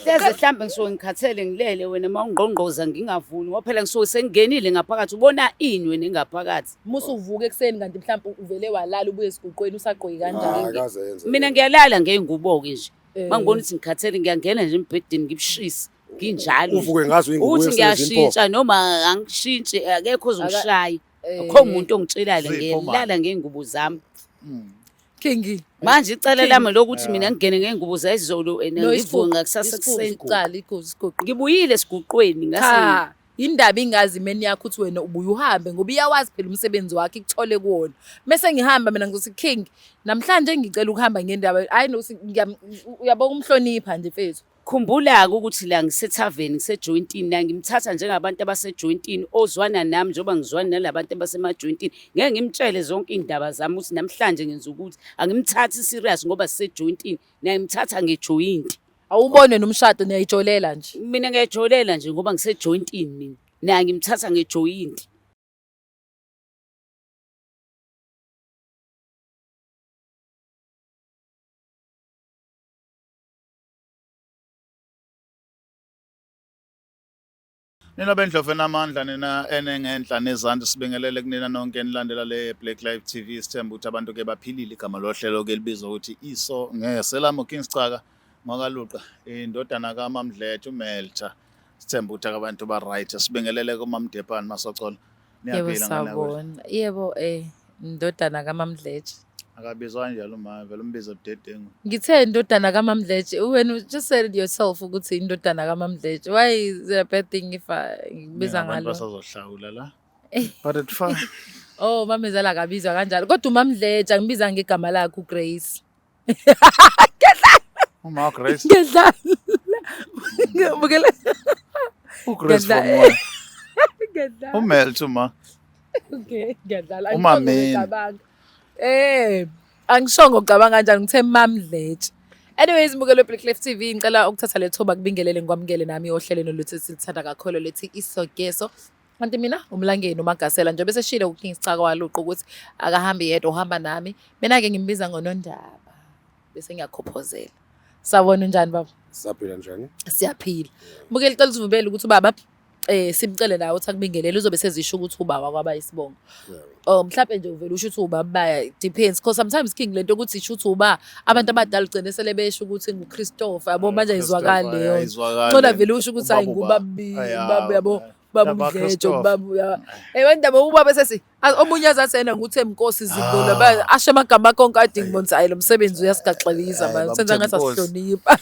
Hleze mhlambe ngisuke ngikhathele ngilele wena uma ungqongqoza ngingavuli ngoba phela ngisuke sengingenile ngaphakathi ubona ini wena engaphakathi. Musa uvuka ekuseni kanti mhlawumbe uvele walala ubuye esiguqweni usagqoke kanjani. Hayi, akaze yenze. Mina ngiyalala ngey'ngubo-ke nje. Eh. Uma ngibona ukuthi ngikhathele ngiyangena nje embhedeni ngibushise nginjalo. nje. Uvuke ngazo iy'ngubo Ukuthi uyosebenzisa impova. ngiyashintsha noma angishintshi akekho ozongishaya. Eh. Akho muntu ongitshelayo Zipho, man. ngiyalala ngey'ngubo zami. King. Manje icala lami lokuthi mina ngingene ngey'ngubo zayizolo and No, ngivuke ngakusasa ekuseni. Isiqala igugu. Ngibuyile esiguqweni ngase Cha, indaba ingazi imeni yakho ukuthi wena ubuye uhambe ngoba iyawazi phela umsebenzi wakhe ikuthole kuwona. Mese ngihamba mina ngizothi King, namhlanje ngicela ukuhamba ngendaba. Hayi nokuthi uyabona umhlonipha nje mfethu. Khumbula-ke ukuthi la ngisethaveni ngisejoyintini la ngimthatha njengabantu abasejoyintini ozwana nami njengoba ngizwana nalabantu abasemajoyintini. Ngeke ngimtshele zonke iy'ndaba zami ukuthi namhlanje ngenza ukuthi angimthathi serious ngoba sisejoyintini. Ngiyamthatha ngejoyinti. Awubone nomshado niyayijolela nje. Mina ngiyayijolela nje ngoba ngisejoyintini mina. Naye ngimthatha ngejoyinti. Nina bendlovu enamandla nina enengenhla nezansi sibingelele kunina nonke enilandela le Black Life TV sithemba ukuthi abantu ke baphilile igama lohlelo ke libizwa ukuthi iso ngese lami King Sicaka ngwakaluqa indodana kaMamdlethe uMeltha sithemba ukuthi abantu ba right sibingelele kuMamdepani Masocola Yebo niyaphila ngane yakwethu sawubona. Yebo indodana kaMamdletshe. akabizwa kanjalo uma vele umbize budedengu Ngithe indodana kaMamdletshe. Wena you just said it yourself ukuthi indodana kaMamdletshe. Why is it a bad thing if I ngikubiza abantu ngalo? basazohlawula la but it's fine. Oh, mamezala akabizwa kanjalo. Kodwa uMamdletshe angibiza ngegama lakhe uGrace. Uma Grace Ngiyadlala. Ngiyabukela. uGrace from Ngiyadlala. where? Ngiyadlala. UMeltha uma Okay, ngiyadlala. Uma Angishongo mina. ngicabanga. Angishongo ngicabanga kanjani ngithe Mamdletshe. Anyways, mbukelo Black Life TV, ngicela ukuthatha le thuba kubingelele ngikwamukele nami ohlelweni lwethu esilithanda kakhulu lethi Isogeso. Kanti mina umlangeni uMagasela njengoba eseshilo uKing Sicaka waluqa ukuthi akahambi yedwa uhamba nami. Mina ke ngimbiza ngoNondaba. Bese ngiyakhophozela. Sawubona unjani baba? Siyaphila njani? Siyaphila. Mbukeli cela usivumele ukuthi ubaba simcele nawe ukuthi akubingelele uzobe sezisho ukuthi ubaba kwaba isibongo. Yebo. Oh mhlawumbe nje uvele usho ukuthi ubaba depends because sometimes King lento ukuthi isho ukuthi uba abantu abadala ugcine sele besho ukuthi nguChristopher yabo manje ayizwakali leyo. Ngcono vele usho ukuthi hayi ngubabi ubaba yabo baba Baba uMdletshe Christopher. ubaba ya. Wendaba ubaba sesi omunye azathi yena nguThemnkosi Zibolo ba asho amagama akhe onke ade ngibona ukuthi hayi lo msebenzi uyasigaxelisa Eh, manje baba senza ngathi Themnkosi. asihlonipha.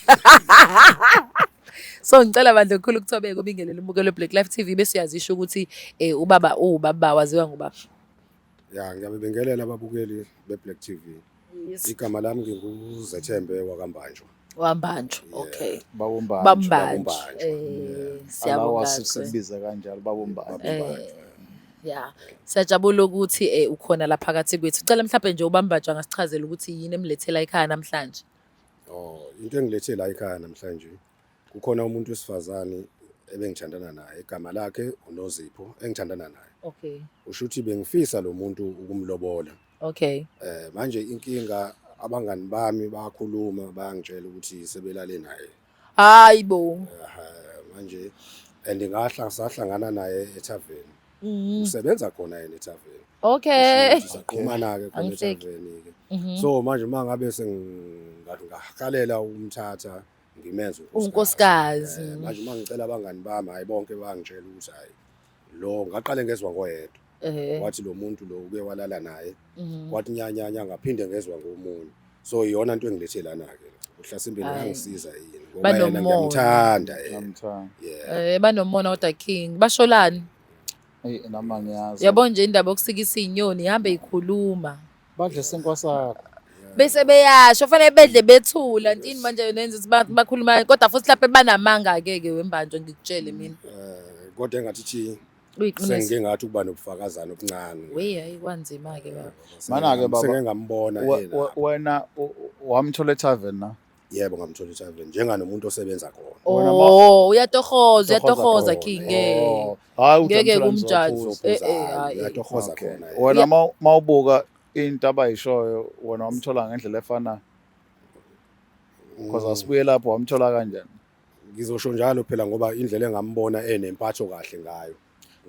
So ngicela bandla okukhulu ukuthobeka ubingelele umbukelo Black Life TV bese uyazisho ukuthi ubaba uwubaba waziwa ngubaba. Ya, ngiyabibingelela ababukeli be-Black TV. Yes. Igama lami nginguZethembe wakaMbanjwa. Wambanjwa. Okay. Babumbanjwa. Bambanjwa. Babumbanjwa. Siyabonga. Alawa kakhulu. sikubiza kanjalo babumbanjwa. Yeah. Siyajabula ukuthi ukhona la phakathi kwethu. Cela mhlawumbe nje ubambanjwa ngasichazela ukuthi yini emlethela ekhaya namhlanje. Oh, into engilethe la ekhaya namhlanje kukhona umuntu wesifazane ebengithandana naye igama lakhe uNozipho engithandana naye. Okay. Usho ukuthi bengifisa lo muntu ukumlobola. Okay. Manje inkinga abangani bami bayakhuluma bayangitshela ukuthi sebelale naye. Hayi bo. Manje and ngahla sahlangana naye ethaveni. Usebenza khona yena ethaveni. Okay. Saqhumana ke khona Angihleki. ethaveni ke. So manje uma ngabe sengingakalela umthatha ngimenze Unkosikazi. Manje uma ngicela abangani bami hayi bonke bangitshela ukuthi hayi lo ngaqale ngezwa ngoyedwa. Wathi lo muntu lo uke walala naye. Wathi nya nya nya ngaphinde ngezwa ngomunye. So iyona into engilethe lana ke. Uhlasimbe Hayi. ngangisiza yini ngoba yena Banomona. ngiyamthanda yena. Ngiyamthanda. Yeah. Banomona kodwa King. Basholani? Eyi nami angiyazi. Yabo nje indaba yokusikisa izinyoni ihambe ikhuluma. Badle isinkwa sakho. Bese beyasho fanele bedle bethula ntini manje nenza ukuthi bakhuluma kodwa futhi lapha banamanga ke ke wembanjwa ngikutshele mina. Kodwa engathi thi Uyiqiniso. sengike ngathi ukuba nobufakazana obuncane. We hayi kwanzima ke baba. Mana-ke baba, Sengike ngambona yena. Wena wamthola ethaveni na? Yebo ngamthola ethaveni njenganomuntu osebenza khona. Wena Oh, uyatohoza, uyatohoza Tohoza King. khona, Hayi Ngeke uthi kumjaji. Uzophuza, Hayi, eh. uyatohoza Okay. khona. Wena mawubuka into abayishoyo wena wamthola ngendlela efanayo. Because asibuye lapho wamthola kanjani? Ngizosho njalo phela ngoba indlela engambona enempatho kahle ngayo.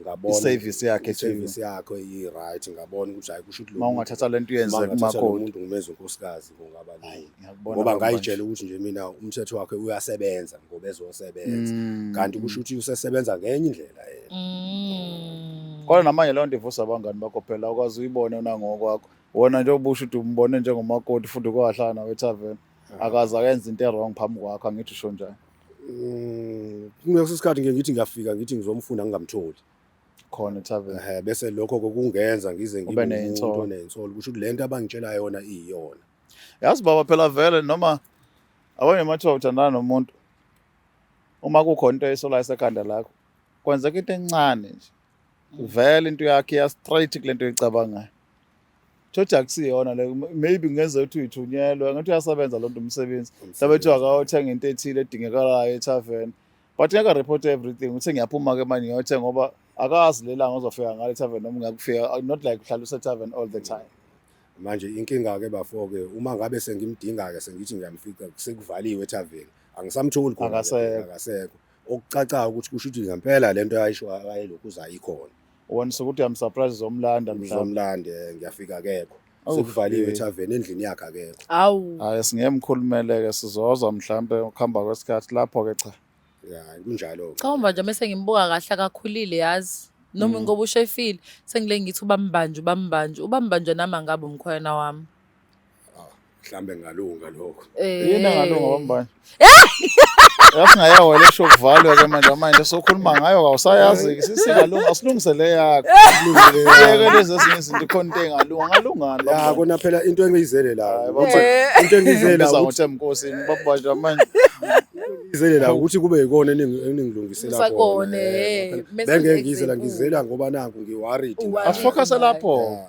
Ngabona I-service yakhe to you. I-service yakhe i-right, ngabona ukuthi hayi, kusho ukuthi lo Uma ungathatha lento uyenze uma ngingathatha lo kumakoti. muntu ngimenze unkosikazi kungaba lula. Ngiyakubona Ngoba baba ngayitshela ukuthi nje mina umthetho wakhe uyasebenza ngoba ezosebenza. Kanti kusho ukuthi usesebenza ngenye indlela yena. Kodwa namanje leyo nto ivusa abangani bakho phela, awukwazi uyibone nangokwakho. Wona nje ubusho ukuthi umbone njengomakoti futhi kwahlala nawe ethaveni. Akaze akenza into e-wrong phambi kwakho, angithi usho njalo. Kuleso sikhathi ngiye ngithi ngiyafika ngithi ngizomfuna ngingamtholi. Khona ethaveni. Ehhe, bese lokho kungenza ngize ngibe Ube umuntu neyinsolo. oney'nsolo, kusho ukuthi le nto abangitshela yona iyona. Yazi baba phela vele noma abanye mathiwa uthandana nomuntu, uma kukhona into oyisolayo esekhanda lakho, kwenzeka into encane nje, vele into yakhe iya straight kule nto oyicabangayo. Thothi akusiyona le, maybe kungenzeka ukuthi uyithunyelwe, ngathi uyasebenza lo nto umsebenzi. Mhlawumbe kuthiwa akayothenga into ethile edingekalayo ethaveni, but ngeke report everything uthe ngiyaphuma-ke manje ngiyothenga, ngoba akazi le langa ozofika ngalo ethaveni noma ungakufika, not like uhlala usethaveni all the time. Manje inkinga-ke bafo-ke, uma ngabe sengimdinga-ke sengithi ngiyamfica sekuvaliwe ethaveni, angisamtholi khona. Akasekho. Akasekho. Okucacayo ukuthi kusho ukuthi ngempela le nto ayisho ayelokhu uzayikhona. Wena usuke ukuthi uyamsurprise, uzomlanda mhlawumbe. Ngizomlanda, ngiyafika akekho. Oh, Sekuvaliwe yeah. ethaveni, endlini yakhe akekho. Awu. Hayi, singeke mkhulumeleke, sizozwa mhlampe ukuhamba kwesikhathi lapho-ke cha. Ya, kunjalo. Cha, manje mase ngimbuka kahle akakhulile yazi. Noma ngoba ushefile sengile ngithi ubambanje ubambanje ubambanje nami angabe umkhwena wami. Mhlambe ngalunga lokho. Yini engalunga bambanje? Yazi ngayawela esho kuvalwe-ke manje, manje sokhuluma ngayo awusayazi-ke, sisingalunga asilungise le yakho. Yeke lezi ezinye izinto, ikhona into engalunga, ngalungani Ya, bambanje? kona phela into engiyizele la. Hayi, Into engiyizele la Ngibiza ukuthi ngokuthi emkosini babanje manje. ngiyizele la ukuthi kube yikona eningilungisela Usakone, khona. mese Bengeke ngiyizela, example. ngizela ngoba nanku ngi-worried. U-worried. Asifocuse lapho.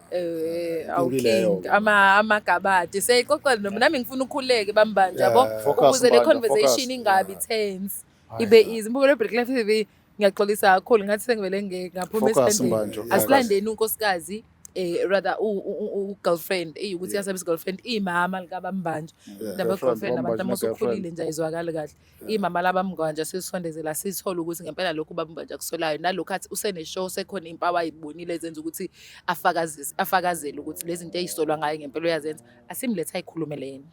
Awu Inkinga king ama amagabade siyayixoxa noma nami ngifuna ukhuleke bambanje yabo, Focus, ukuze le Mbanja, conversation focus. ingabi tense, ibe easy. Mbukelo Black Life TV, ngiyaxolisa kakhulu ngathi sengivele ngaphuma Focus, esithandeni. Mbanjo, focus. Asilandeni unkosikazi, rather u girlfriend eyukuthi yasebenza girlfriend, imama likabambanje ndaba Girlfriend, girlfriend abantu Bambanje amusukhulile ne-girlfriend. nje ayizwakali kahle, imama labamngwanja sisondezela sithole ukuthi ngempela lokhu babambanja kusolayo nalokhu athi usene-show sekhona impawu ayibonile ezenza ukuthi afakazise afakazele ukuthi lezi zinto eyisolwa ngayo ngempela uyazenza. Asimlethe ayikhulumele yena.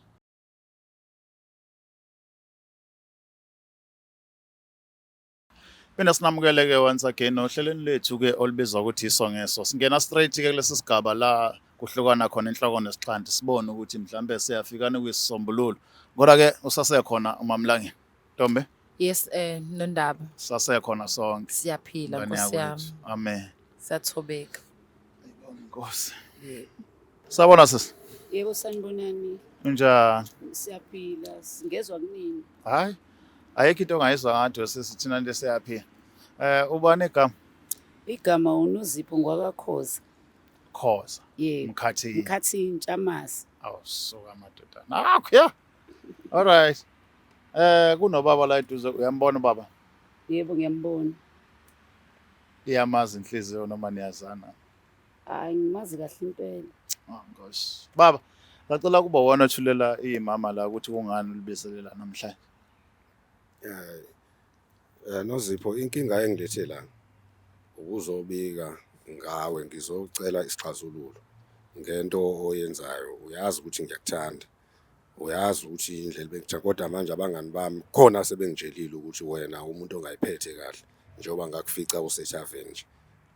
Phinde sinamukele-ke once again ohlelweni lethu-ke olubizwa ukuthi Iso Ngeso. Singena straight-ke kulesi sigaba la kuhlukana khona inhloko nesixhanti, sibone ukuthi mhlambe siyafikana kwisisombululo. Kodwa-ke usasekhona uMamlangeni. Ntombi, Yes, Nondaba. Sasekhona sonke. Siyaphila. Ngane Nkosi yami. yakwethu. Amen. Siyathobeka. Nkosi. Sabona sisi. Yebo, sanibonani. Unjani? Siyaphila, singezwa kunini. Hayi. Ayikho into ongayizwa ngathi sisi, thina nje siyaphila. Ubani igama? Igama uNozipho ngwakaKhoza. Khoza. Yebo. Mkhathini. Mkhathini Ntshamasi. Awusuka madodana. Nakho ya. All right. Kunobaba la eduze, uyambona ubaba? Yebo, ngiyambona. Iyamazi inhliziyo noma niyazana? Hayi, ngimazi kahle impela. Oh Nkosi. Baba, ngicela kuba wona othulela imama la ukuthi kungani ulibizelela namhlanje. Nozipho, inkinga engilethe la ukuzobika ngawe, ngizocela isixazululo ngento oyenzayo. Uyazi ukuthi ngiyakuthanda, uyazi ukuthi indlela bengithanda, kodwa manje abangani bami khona sebengitshelile ukuthi wena umuntu ongayiphethe kahle, njengoba ngakufica usethaveni nje,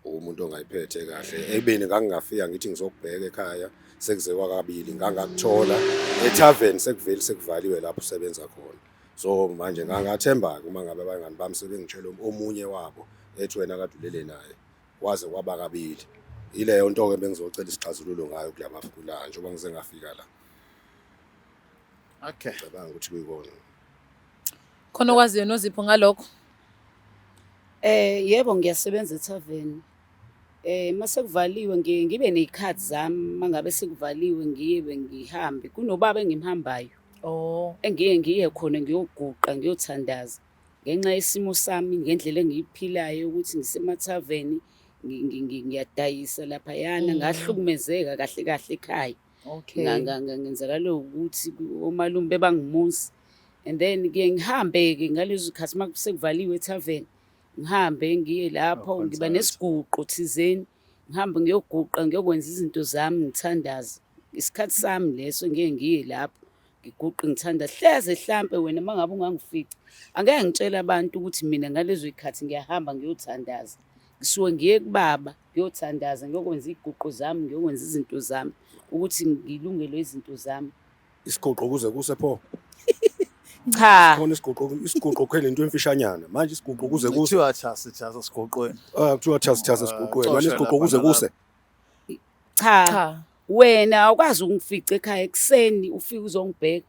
umuntu ongayiphethe kahle. Ekubeni ngangingafika ngithi ngizokubheka ekhaya, sekuze kwakabili ngangakuthola ethaveni sekuvele sekuvaliwe lapho usebenza khona. So manje ngangathemba-ke uma ngabe abangani bami sebengitshela omunye wabo ethi wena kade ulele naye waze kwaba kabili. Yileyo nto-ke bengizocela isixazululo ngayo kula la njengoba ngize ngafika la. Okay. Ngicabanga ukuthi kuyikona. Khona okwaziyo Nozipho ngalokho? Yebo, ngiyasebenza ethaveni. Mase kuvaliwe ngiye ngibe nezikhathi zami, mangabe sekuvaliwe ngiye ngihambe. Kunobaba engimhambayo. Oh. Engiye ngiye khona ngiyoguqa ngiyothandaza. Ngenxa yesimo sami ngendlela engiyiphilayo ukuthi ngisemathaveni ngiyadayisa laphayana, ngahlukumezeka kahle kahle ekhaya. Okay. Ngenzakalo ukuthi omalume bebangimuzi. And then ke ngihambe-ke ngalezo khathi uma sekuvaliwe ethaveni, ngihambe ngiye lapho ngiba Consult. Nesiguqo thizeni, ngihambe ngiyoguqa ngiyokwenza izinto zami ngithandaze. Isikhathi sami leso ngiye ngiye lapho ngiguqe ngithandaze. Hleze hlampe wena uma ngabe ungangifici, angeke ngitshele abantu ukuthi mina ngalezo y'khathi ngiyahamba ngiyothandaza. Ngisuke ngiye kubaba ngiyothandaza ngiyokwenza iy'guqo zami ngiyokwenza izinto zami ukuthi ngilungelwe izinto zami. Isiguqo kuze kuse pho. Cha. Khona isiguqo, isiguqo kuphela into emfishanyana. Manje isiguqo kuze kuse. Kuthiwa thasi thasi esiguqweni. Ah, kuthiwa thasi thasi esiguqweni. Manje Cosha isiguqo kuze lapha kuse. Cha. Cha. Wena awukwazi ukungifica ekhaya ekuseni ufike uzongibheka.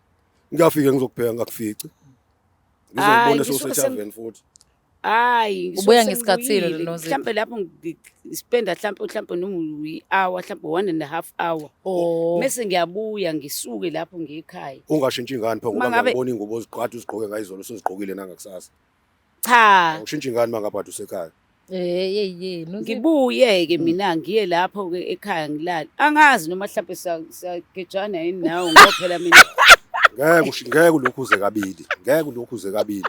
Ngiyafika ngizokubheka ngakufici. Hhayi, Ngizokubona ngisuke sewusethaveni futhi. Hayi, ngisuke Ubuya ngesikhathi sini sengibuyile. Nozipho? Mhlampe lapho ngispenda mhlampe noma i-hour, mhlampe 1.5 hour. Oh. Mese ngiyabuya ngisuke lapho ngiye ekhaya. Ungashintshi ingane pho ngoba Uma ngabe- ngiyabona ingubo ozigqada uzigqoke ngayizolo usuzigqokile nangakusasa. Cha, Awushintshi ingane mangabe usekhaya. Eh ye ye Nozipho. ngibuye-ke mina ngiye lapho-ke ekhaya ngilale. Angazi noma mhlampe siyagejana yini nawe ngoba phela mina Ngeke ulokhu uze kabili. Ngeke ulokhu uze kabili.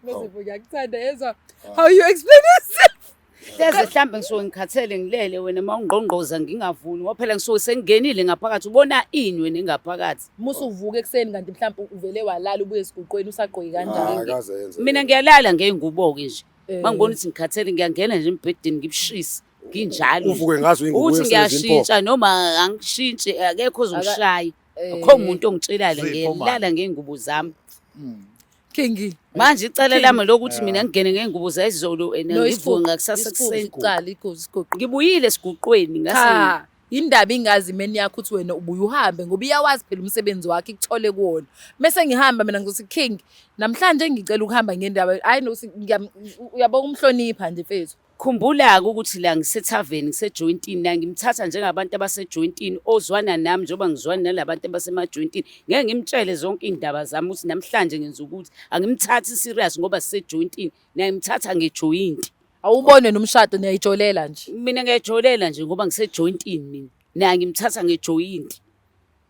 Nozipho ngiyakuthanda yezwa. How you explain yourself? Hleze mhlambe ngisuke ngikhathele ngilele wena uma ungqongqoza ngingavuni ngoba phela ngisuke sengingenile ngaphakathi ubona ini wena engaphakathi. Musu uvuka ekuseni kanti mhlawumbe uvele walala ubuye esiguqweni usagqoke kanjani? Hayi kaze yenze. Mina ngiyalala ngey'ngubo-ke nje. Eh. Uma ngibona ukuthi ngikhathele ngiyangena nje embhedeni ngibushise nginjalo nje. Uvuke ngazo ingubo Ukuthi yesezini pho. ngiyashintsha noma angishintshi akekho ozongishaya. Eh. Akho muntu ongitshelayo Zipho, man. ngiyalala ngey'ngubo zami. Kingi. Manje icala lami lokuthi mina ngingene ngey'ngubo zayizolo and No ngivuke isiguqo. ngakusasa ekuseni. Isiqala iguqo. Ngibuyile esiguqweni ngase Cha, indaba ingazi imeni yakho ukuthi wena ubuye uhambe ngoba iyawazi phela umsebenzi wakhe ikuthole kuwona. Mese ngihamba mina ngizothi King, namhlanje ngicela ukuhamba ngendaba. Hayi nokuthi uyabona umhlonipha nje mfethu. Khumbula-ke ukuthi la ngisethaveni ngisejoyintini la ngimthatha njengabantu abasejoyintini ozwana nami njengoba ngizwana nalabantu abasemajoyintini. Ngeke ngimtshele zonke iy'ndaba zami ukuthi namhlanje ngenza ukuthi angimthathi serious ngoba sisejoyintini, naye ngimthatha ngejoyinti. Awubone nomshado niyayijolela nje. Mina ngiyayijolela nje ngoba ngisejoyintini mina. Naye ngimthatha ngejoyinti.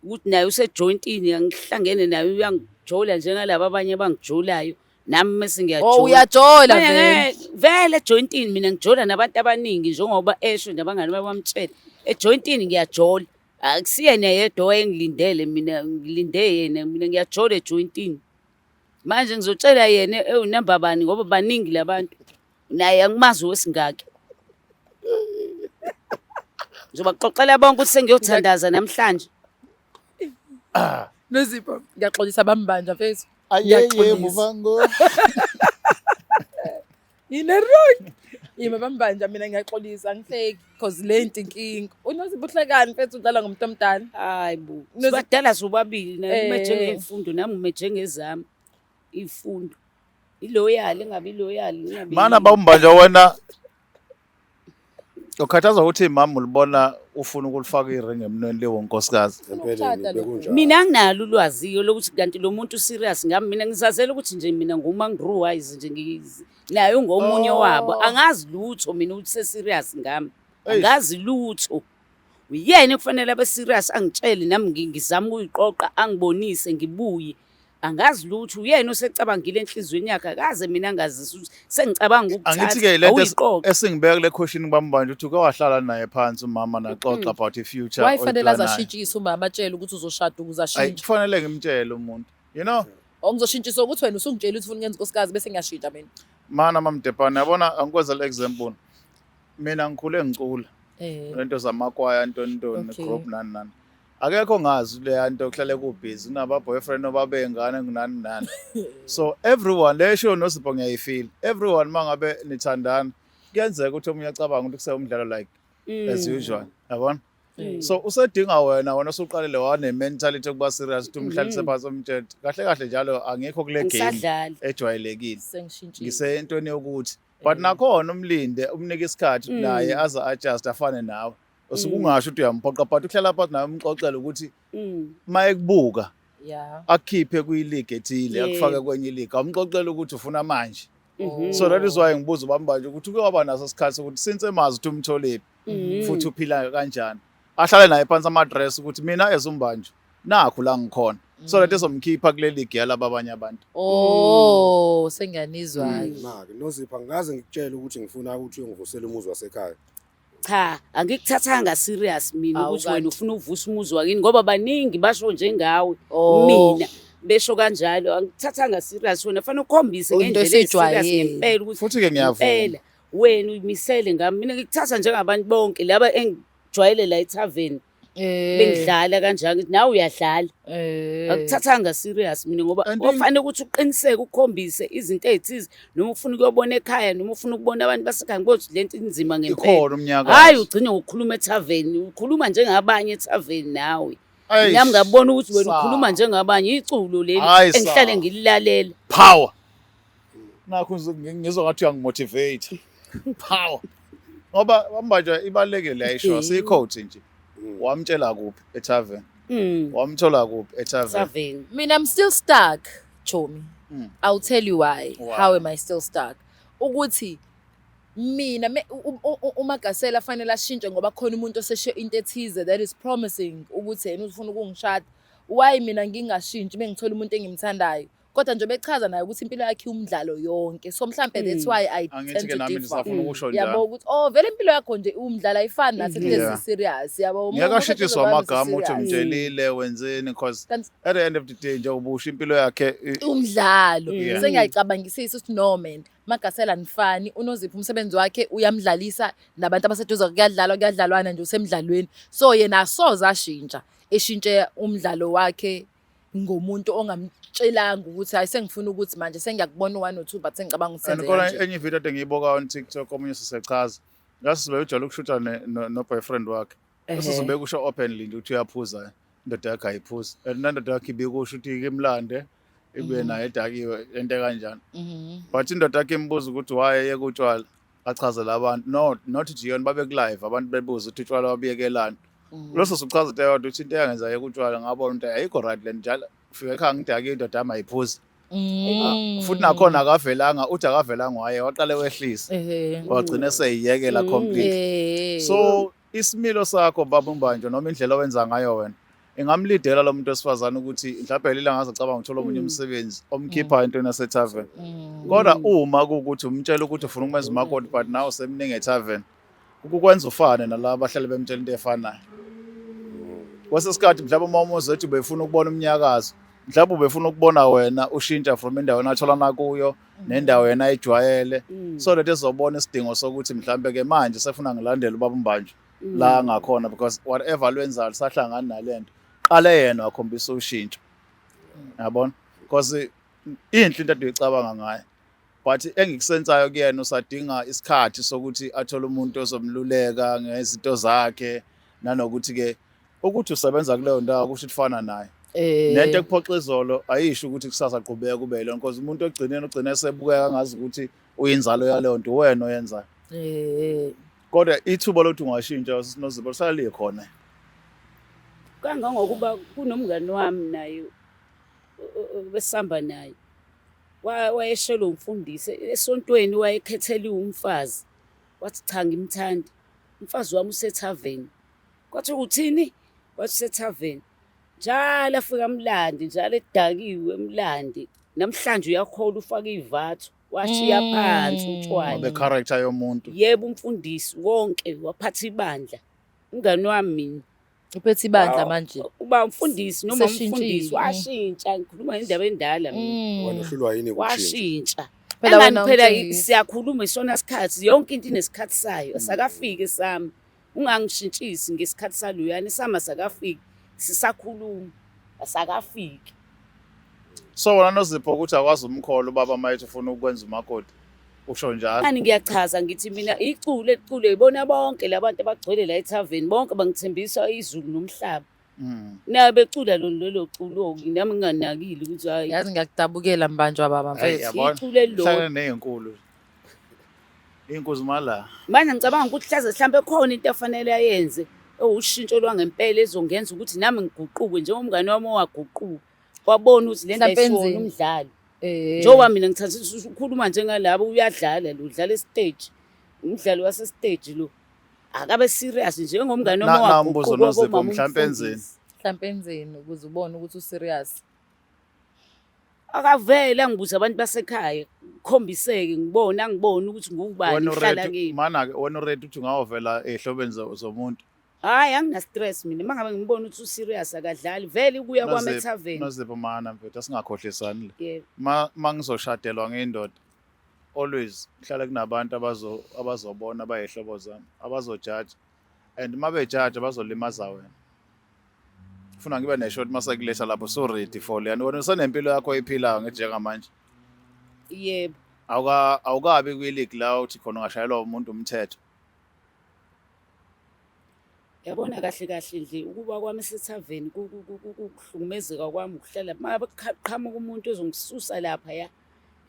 Ukuthi naye usejoyintini angihlangene naye uyangijola njengalaba abanye abangijolayo. Nami mese Oh ngiyajola. uyajola Mina vele. Vele ejoyintini mina ngijola nabantu abaningi njengoba esho nabangani bami bamtshela. Ejoyintini ngiyajola. Akusiyena yedwa owayengilindele mina ngilinde yena mina ngiyajola ejoyintini. Manje ngizotshela yena ewunamba bani ngoba baningi labantu. Naye angimazi wesingaki. Ngizobaxoxela bonke ukuthi sengiyothandaza namhlanje. Nozipho, ngiyaxolisa bambanja mfethu. Ayeye Ngiyaxolisa. Muvhango. Yini wrong? Yima bambanja mina ngiyaxolisa angihleki because le nto inkinga. UNozipho uhlekani mfethu udlala ngomuntu omdala. Hayi bo. Nozi- Sibadala sobabili naye umeje ngey'mfundo nami ngimeje ngezami iy'mfundo. Iloyal ingabi iloyal ingabi. Mana bawumbanja wena. Ukhathazwa ukuthi mama ulibona ufuna ukulifaka iring emnweni lewo nkosikazi. Empeleni Ukushada lo. bekunjalo. Mina anginalo ulwazi lokuthi kanti lo muntu serious ngami mina ngizazela ukuthi nje mina nguma ngiruwise nje naye ungomunye wabo angazi lutho mina ukuthi se-serious ngami. Eish. Angazi lutho. Uyena kufanele abe serious angitshele nami ngizama ukuyiqoqa angibonise ngibuye. Angazi lutho uyena osecabangile enhliziyweni yakhe akaze mina angazisa ukuthi sengicabanga ukuthatha Angithi-ke lento awuyiqoqa. esingibeka kule question kubambanje ukuthi uke wahlala naye phansi umama naxoxa about i-future Why fanele aze oyiplanayo. ashintshise umama atshele ukuthi uzoshada ukuze Ayi ashintshe? kufanele ngimtshele umuntu. You know, Ongizoshintshiswa ukuthi wena usungitshela ukuthi ufuna ukuyenza unkosikazi bese ngiyashintsha mina. mana mamdebhana yabona angikwenzela example. Mina ngikhule ngicula. Eh. Lento zamakwaya ntoni ntoni group nani nani. Akekho ongazi leya nto kuhlale kubhizi kunaba boyfriend obabengane kunani nani. So everyone le show noSipho ngiyayifeel. Everyone mangabe nithandana kuyenzeka ukuthi omunye acabanga ukuthi kusewumdlalo like as usual. Yabona? So usedinga wena usuqalile wane mentality yokuba serious ukuthi umhlalise phansi umtshele kahle kahle njalo angikho kule game Angisadlali. ejwayelekile. Sengishintshile. Ngisentweni yokuthi but nakhona umlinde umnike isikhathi naye aze adjust afane nawe. Usuke ungasho ukuthi uyamphoqa but uhlala phansi naye umxoxele ukuthi mayekubuka akukhiphe kwi-league ethile akufake kwenye i-league awumxoxele ukuthi ufuna manje. So that is why ngibuza ubamba nje ukuthi uke waba naso isikhathi sokuthi since emazi ukuthi umtholephi futhi uphila kanjani ahlale naye phansi ama-address ukuthi mina as uMbanjwa nakhu la ngikhona. So that ezomkhipha kuleli giya laba abanye abantu. Oh, sengiyanizwa-ke. Make Nozipho, angikaze ngikutshele ukuthi ngifuna ukuthi uyongivusela umuzi wasekhaya. Cha, angikuthathanga serious mina Awu, ukuthi wena kanti. ufuna ukuvusa umuzi wakini ngoba baningi basho njengawe. Oh. Mina besho kanjalo, angikuthathanga serious. Wena fanele ukhombise Into ngendlela e-serious esijwayele. ngempela ukuthi Futhi-ke ngiyavuma. ngempela wena uyimisele ngami. Mina ngikuthatha njengabantu bonke laba engijwayele la ethaveni, bengidlala kanjalo, ngithi nawe uyadlala. Akuthathanga serious mina ngoba kufanele ukuthi uqiniseke, ukhombise izinto ey'thize, noma ufuna ukuyobona ekhaya, noma ufuna ukubona abantu basekhaya, ngibona ukuthi lento inzima ngempela. Ikhona umnyakazo. Hhayi ugcine ngokukhuluma ethaveni, ukhuluma njengabanye ethaveni nawe. Eish, Nami ngabona ukuthi wena sa. ukhuluma njengabanye, iculo leli Hayi, sa. engihlale ngililalela. Power. Nakho ngizwa ngathi uyangimotivate. Power. Ngoba manje ibalulekile le ayisho, siyiquote nje. Wamtshela kuphi etavern? Wamthola kuphi etavern? Ethaveni. Mina, I'm still stuck, Chomi. I'll tell you why. Why? How am I still stuck? Ukuthi mina uMagasela fanele ashintshe ngoba khona umuntu oseshe into ethize that is promising ukuthi yena ufuna ukungishada. Why mina ngingashintshi bengithola umuntu engimthandayo? Kodwa nje bechaza naye ukuthi impilo yakhe umdlalo yonke. So mhlambe that's why I tend Angithi ke to nami differ. ndisafuna ukusho Yabo njalo. ukuthi oh vele impilo yakho nje umdlalo ayifani nathi Yeah. kulezi serious. Yabo. Ngeke Umuntu ashintshiswe ozoba amagama ukuthi serious. umtshelile wenzeni, because Kanti- at the end of the day njengoba usho impilo yakhe Umdlalo. Sengiyayicabangisisa ukuthi no man, Magasela nifani, uNozipho umsebenzi wakhe uyamdlalisa nabantu abaseduze, kuyadlalwa, kuyadlalwana nje, usemdlalweni. So yena asoze ashintsha, eshintshe umdlalo wakhe ngomuntu ongamtshelanga ukuthi hayi sengifuna ukuthi manje sengiyakubona u-1 no 2, but sengicabanga ukuthi And senze khona kanje. enye ividiyo ade ngiyibuka on TikTok, omunye sisechaza ngase sibe ujwayele ukushutha no-boyfriend wakhe. Bese sibe kusho openly nje ukuthi uyaphuza, indoda yakhe ayiphuzi, and nendoda yakhe ibikusho ukuthi ikimlande ibuye naye edakiwe, into ekanjani. But indoda yakhe imbuza ukuthi why eyeka utshwala, achazele abantu, no, not Gion, babe ku-live, abantu bebuza ukuthi utshwala wabuyekelani. Loso suchaza into eyodwa ukuthi into eyangenza yeka utshwala, ngabona ukuthi ayikho right le njalo ufike ekhaya ngidakiwe, indoda yami ayiphuzi. Futhi nakhona akavelanga, uthi akavelanga waye waqale wehlisa, wagcina eseyiyekela complete. So isimilo sakho baba uMbanjwa, noma indlela owenza ngayo wena, ingamlidela lo muntu wesifazane ukuthi mhlawumbe lila ngaze acabanga ukuthola omunye umsebenzi omkhipha entweni yasethaveni. Kodwa uma kuwukuthi umtshela ukuthi ufuna ukumenza umakoti, but nawe usemningi ethaveni, kukwenza ufane nalaba abahlale bemtshela into efanayo. Kwese sikhathi mhlawumbe uma umuzi ethi ubefuna ukubona umnyakazo, mhlawumbe ubefuna ukubona wena ushintsha from endaweni atholana kuyo nendawo yena ayijwayele, so that ezobona isidingo sokuthi mhlawumbe ke manje sefuna ngilandele ubaba uMbanjwa la ngakhona, because whatever lwenzayo lisahlangani nalento. Qale yena wakhombisa ushintsho, yabona, because inhle into aduyicabanga ngayo, but engikusensayo kuyena usadinga isikhathi sokuthi athole umuntu ozomluleka ngezinto zakhe, nanokuthi ke ukuthi usebenza kuleyo ndawo kusho ukuthi fana naye. Nento ekuphoxa izolo ayisho ukuthi kusasa qhubeka kube yilona, because umuntu ogcineni ugcina esebukeka ngazi ukuthi uyinzalo yaleyo nto wena oyenzayo. Kodwa ithuba lokuthi ungashintsha sinozibo lisalikhona. Kangangokuba kunomngani wami naye besihamba naye, wayeshelwe umfundisi esontweni, wayekhetheliwe umfazi, wathi cha ngimthandi umfazi wami usethaveni. Kwathi uthini? Wathi usethaveni njalo, afika emlandi njalo edakiwe emlandi. Namhlanje uyakholwa ufake ivatho, washiya phansi utshwala. Ngoba character yomuntu. Yebo, umfundisi wonke waphatha ibandla, umngani wami mina. Uphethe ibandla manje. Uba umfundisi noma Seshintshile. umfundisi washintsha, ngikhuluma ngendaba endala mina. Wena uhlulwa yini ukushintsha? Washintsha. Phela Engani wena phela umtshengisi. siyakhuluma isona sikhathi, yonke into inesikhathi sayo, asakafiki sami. Ungangishintshisi ngesikhathi saluyana, isama sakafiki, sisakhuluma, asakafiki. So wena Nozipho ukuthi akwazi umkholo ubaba mayethi ufuna ukwenza umakoti, usho njalo? Ngani ngiyachaza, ngithi mina iculo eliculo ibona bonke labantu abagcwele la ethaveni, bonke bangithembisa izulu nomhlaba. Naye becula lona lelo culo, nami nginganakile ukuthi hayi. Yazi ngiyakudabukela Mbanjwa baba Hey, mfethu. yabona. Iculo elilodwa. Hlangana ney'nkulu. Iy'nkuzi mala. Manje ngicabanga ukuthi hlaze mhlambe khona into afanele ayenze ewushintsho lwangempela ezongenza ukuthi nami ngiguquke njengomngane wami owaguquka. Wabona ukuthi le nto Mhlampe ayisiwona enzeni? umdlalo. Njengoba mina ngithatha ukukhuluma njengalabo, uyadlala lo, udlala estage. Umdlalo wase stage lo. Akabe serious njengomngane wami Na- Nambuzo owaguquka Nozipho, wabomama mhlampe enzeni? umfundisi. Mhlampe enzeni ukuze ubone ukuthi userious. Akavele angibuze abantu basekhaya, ngikhombiseke ngibone angibone ukuthi ngubani Wena ngihlala uready kephi. mana-ke wena uready ukuthi ungawovela ey'hlobeni zomuntu. Hhayi angina-stress mina uma ngabe ngibona ukuthi u-serious akadlali vele ukuya kwami ethaveni. Nozipho mana mfethu asingakhohlisani le. Yebo. Ma ma ngizoshadelwa ngendoda always kuhlale kunabantu abazobona abayihlobo zami abazojaja and uma bejaja bazolimaza wena. Funa ngibe ne-shot mase kuletha lapho so ready for leyani wena usenempilo yakho oyiphilayo njengamanje. Yebo. Awukabi kwi-league la uthi khona ungashayelwa umuntu umthetho. Yabona kahle kahle nje ukuba kwami esethaveni kuhlukumezeka kwami ukuhlala uma ngabe kuqhamuka umuntu ozongisusa laphaya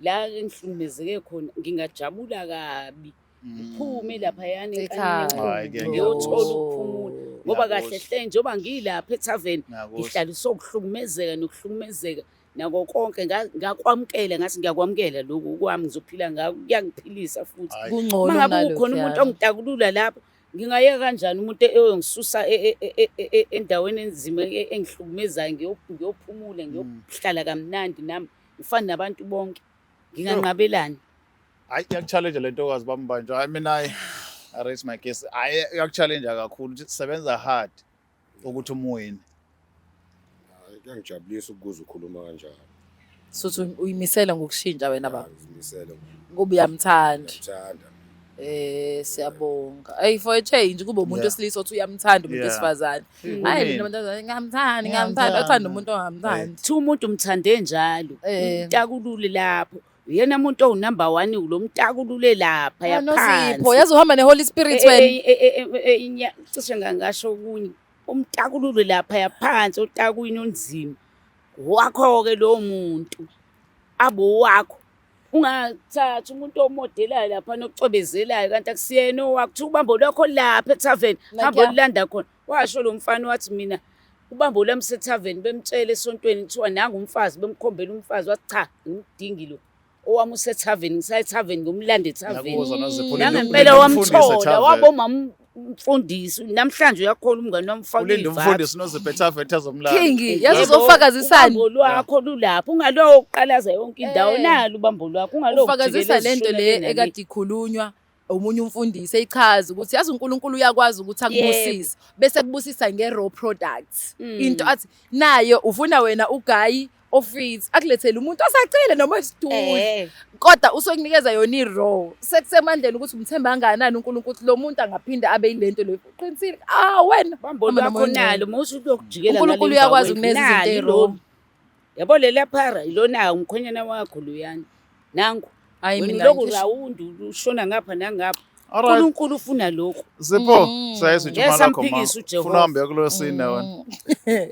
la engihlukumezeke khona ngingajabula kabi ngiphume laphayana Ekhaya. enkanini Hhayi, ke ngiyothola ngiyakuzwa. ukuphumula ngoba kahle Ngiyakuzwa. hle njengoba ngilapha ethaveni Ngiyakuzwa. ngihlaliswe ukuhlukumezeka nokuhlukumezeka nako konke ngakwamukela ngathi ngiyakwamukela lokhu kwami ngizophila ngako kuyangiphilisa futhi. Hhayi. Kungcono Uma ngabe kunalokhuya. kukhona umuntu ongitakulula lapho ngingayeka kanjani umuntu eyongisusa endaweni enzima engihlukumezayo ngiyophumula ngiyohlala kamnandi nami ngifane nabantu bonke nginganqabelani. Hayi iyaku-challenge le ntokazi bambanjwa. Hayi mina hayi I raise my case. Hayi iyaku-challenge kakhulu ukuthi sebenza hard ukuthi umuwine. Hayi, kuyangijabulisa ukuzwa ukhuluma kanjalo. Suthi uyimisela ngokushintsha wena baba. Ngizimisele. Ngoba uyamthanda. Ngiyamthanda. Siyabonga. Hey for a change kube umuntu wesilisa othi uyamthanda umuntu wesifazane. Hayi Kunini? mina abantu ngamthandi ngamthanda uthanda umuntu ongamthandi. Kuthiwa umuntu umthande njalo umtakulule lapho uyena muntu owu-number one lo mtakulule lapha Nozipho yazi uhamba ne-Holy Spirit wena. Cishe ngangasho okunye umtakulule lapha phansi otakwini onzima wakho-ke lowo muntu abe owakho. Ungathathi umuntu omodelayo lapha nocwebezelayo kanti akusiyena owakho. Kuthiwa ubambo lwakho lapha ethaveni, hamba olulanda khona. Washo lo mfana wathi mina ubambo lwami sethaveni bemtshela esontweni kuthiwa nangu umfazi bemkhombela umfazi wathi cha ngimdingi lo. Owami usethaveni ngisaya ethaveni ngomlanda ethaveni. Ngiyakuzwa Nozipho. Nangempela Ulinda umfundisi wamthola ethaveni. waba umamfundisi namhlanje uyakholwa umngane wami ufake Ulinda ivathu. umfundisi Nozipho ethaveni azomlanda. King yazi Yebo, uzofakazisani. Ubambo lwakho lulapho ungalowo uqalaza yonke indawo nalo ubambo lwakho ungalowo Ufakazisa lento le ekade ikhulunywa omunye umfundisi eyichaza ukuthi yazi uNkulunkulu uyakwazi ukuthi akubusise bese kubusisa nge-raw product into athi nayo ufuna wena ugayi ofit akulethele umuntu osacile noma esidudla kodwa usokunikeza yona i-raw sekusemandleni ukuthi umthemba kangakanani uNkulunkulu ukuthi lo muntu angaphinde abe yilento le uqinisile ah wena Ubambo Hamba lwakho nomoya nalo musu ukuyokujikela uNkulunkulu ngale uyakwazi mva kwendlu. ukuneza izinto Nalo ey-raw. ilolu. Yabo leliya phara ilona umkhwenyana wakho loyana nangu Hayi wena mina ulokhu ngisho- rawundi ushona ngapha nangapha Alright. uNkulunkulu ufuna lokhu Zipho, siyayizwa Ngeke intshumayelo yakho ma. samphikisa uJehova. Ufuna uhambe kulesine wena.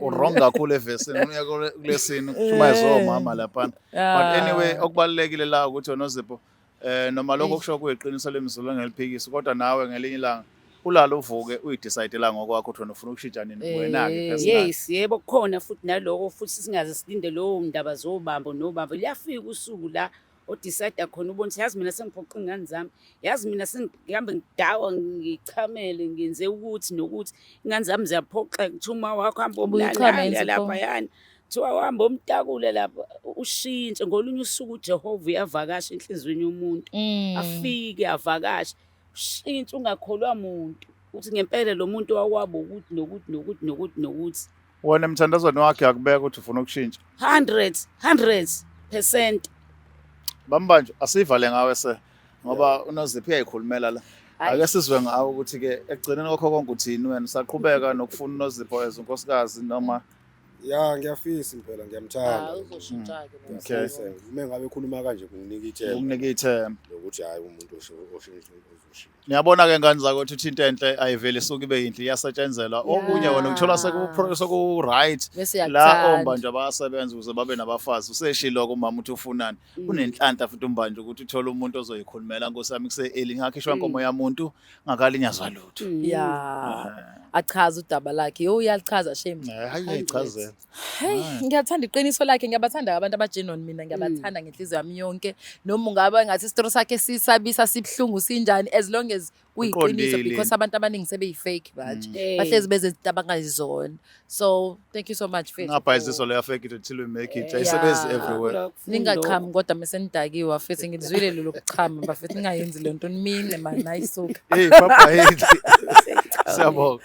U-wrong kakhulu evesini, uya kulesine kushumayeza omama laphana. But anyway, okubalulekile la ukuthi wena Nozipho noma lokho kusho kuyiqiniso lemizulu engeliphikisi kodwa nawe ngelinye ilanga ulale uvuke uyidecide la ngokwakho ukuthi wena ufuna ukushintsha nini wena-ke personally. Yes, yebo kukhona futhi naloko futhi singaze silinde lowo ndaba zobambo nobambo. Liyafika usuku la odecide khona ubone ukuthi yazi mina sengiphoqa iy'ngane zami, yazi mina sengihambe ngidawa ngichamele ngenze ukuthi nokuthi iy'ngane zami ziyaphoxeka. Kuthiwa uma wakho hamba Ubuyichame omlalala Nzipho. laphayana, kuthiwa uhamba omtakule lapha ushintshe. Ngolunye usuku uJehova uyavakasha enhliziyweni yomuntu, afike avakashe ushintshe ungakholwa muntu ukuthi ngempela lo muntu wakwabo ukuthi nokuthi nokuthi nokuthi nokuthi. Wena emthandazweni wakhe yakubeka ukuthi ufuna ukushintsha. 100%. Bambanje asivale ngawe se ngoba uNozipho uyayikhulumela la. Ake sizwe ngawe ukuthi ke ekugcineni kwakho konke uthini wena usaqhubeka nokufuna uNozipho as unkosikazi noma Ya ngiyafisa impela ngiyamthanda. Uzoshintsha-ke Okay. Ngiyafisa. Uma ngabe ekhuluma kanje kunginika ithemba ukunike ithemba. lokuthi hhayi umuntu oshintsha uzoshintsha. Niyabona ke ngane zakwethu ukuthi into enhle ayiveli isuke ibe yinhle iyasetshenzelwa. Okunye wena ukuthola seku right Bese la iyakuthanda. ombanjwa bayasebenza ukuze babe nabafazi. Useshilo kumama ukuthi ufunani. Unenhlanhla futhi umbanje ukuthi uthole umuntu ozoyikhulumela Nkosi yami kuse early ngakhishwa inkomo yamuntu ngakalinyazwa lutho. Ya. Achaze udaba lakhe. Yo uyalichaza shame. Hayi uyayichazela. Hey, ngiyathanda iqiniso lakhe, ngiyabathanda abantu abagenuine mina, ngiyabathanda ngenhliziyo yami yonke. Noma ungaba ngathi isitori sakhe sakhe sisabisa, sibuhlungu, sinjani, as long as kuyiqiniso, Uqondile. because abantu abaningi sebeyi-fake manje. Bahlezi benze izinto abangayizona. So thank you so much, Faith. Ngabhayisiso leyo, fake it until we make it. Ayisebenzi everywhere. Ningachami kodwa mesenidakiwe, futhi ngilizwile lelo kuchama bafethu, ningayenzi le nto, nimine mani, ayisuka. Hey, papa, hey. Siyabonga.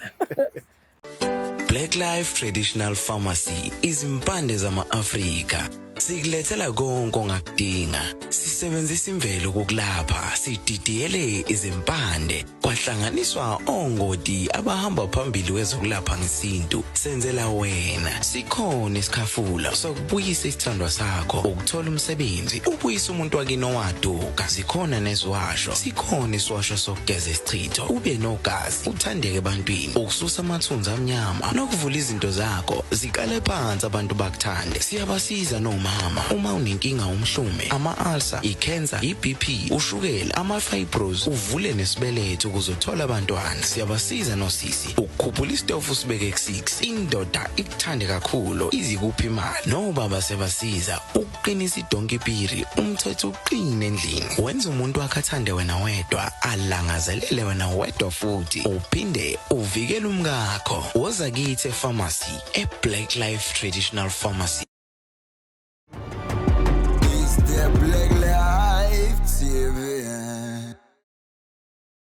Black Life Traditional Pharmacy, izimpande zama-Afrika. Sikulethela konke ongakudinga. Sisebenzisa imvelo kokulapha, sididiyele izimpande, kwahlanganiswa ongoti abahamba phambili kwezokulapha ngesintu. Senzela wena. Sikhona isikhafula sokubuyisa isithandwa sakho, ukuthola umsebenzi, ubuyisa umuntu wakini owaduka. Zikhona neziwasho. Sikhona isiwasho sokugeza isichitho, ube nogazi, uthandeke ebantwini, ukususa amathunzi amnyama nokuvula izinto zakho ziqale phansi, abantu bakuthande. Siyabasiza nomama uma unenkinga, umhlume, ama-ulcer, i-cancer, i-BP, ushukela, ama-fibros, uvule nesibeletho ukuze uthole abantwana. Siyabasiza nosisi ukukhuphula isitofu sibeke ku-6, indoda ikuthande kakhulu, izikuphi imali. Nobaba siyabasiza ukuqinisa idonki piri, umthetho uqine endlini, wenza umuntu wakhe athande wena wedwa, alangazelele wena wedwa, futhi uphinde uvikele umkakho. Woza kithi e-pharmacy, e-Black Life Traditional Pharmacy.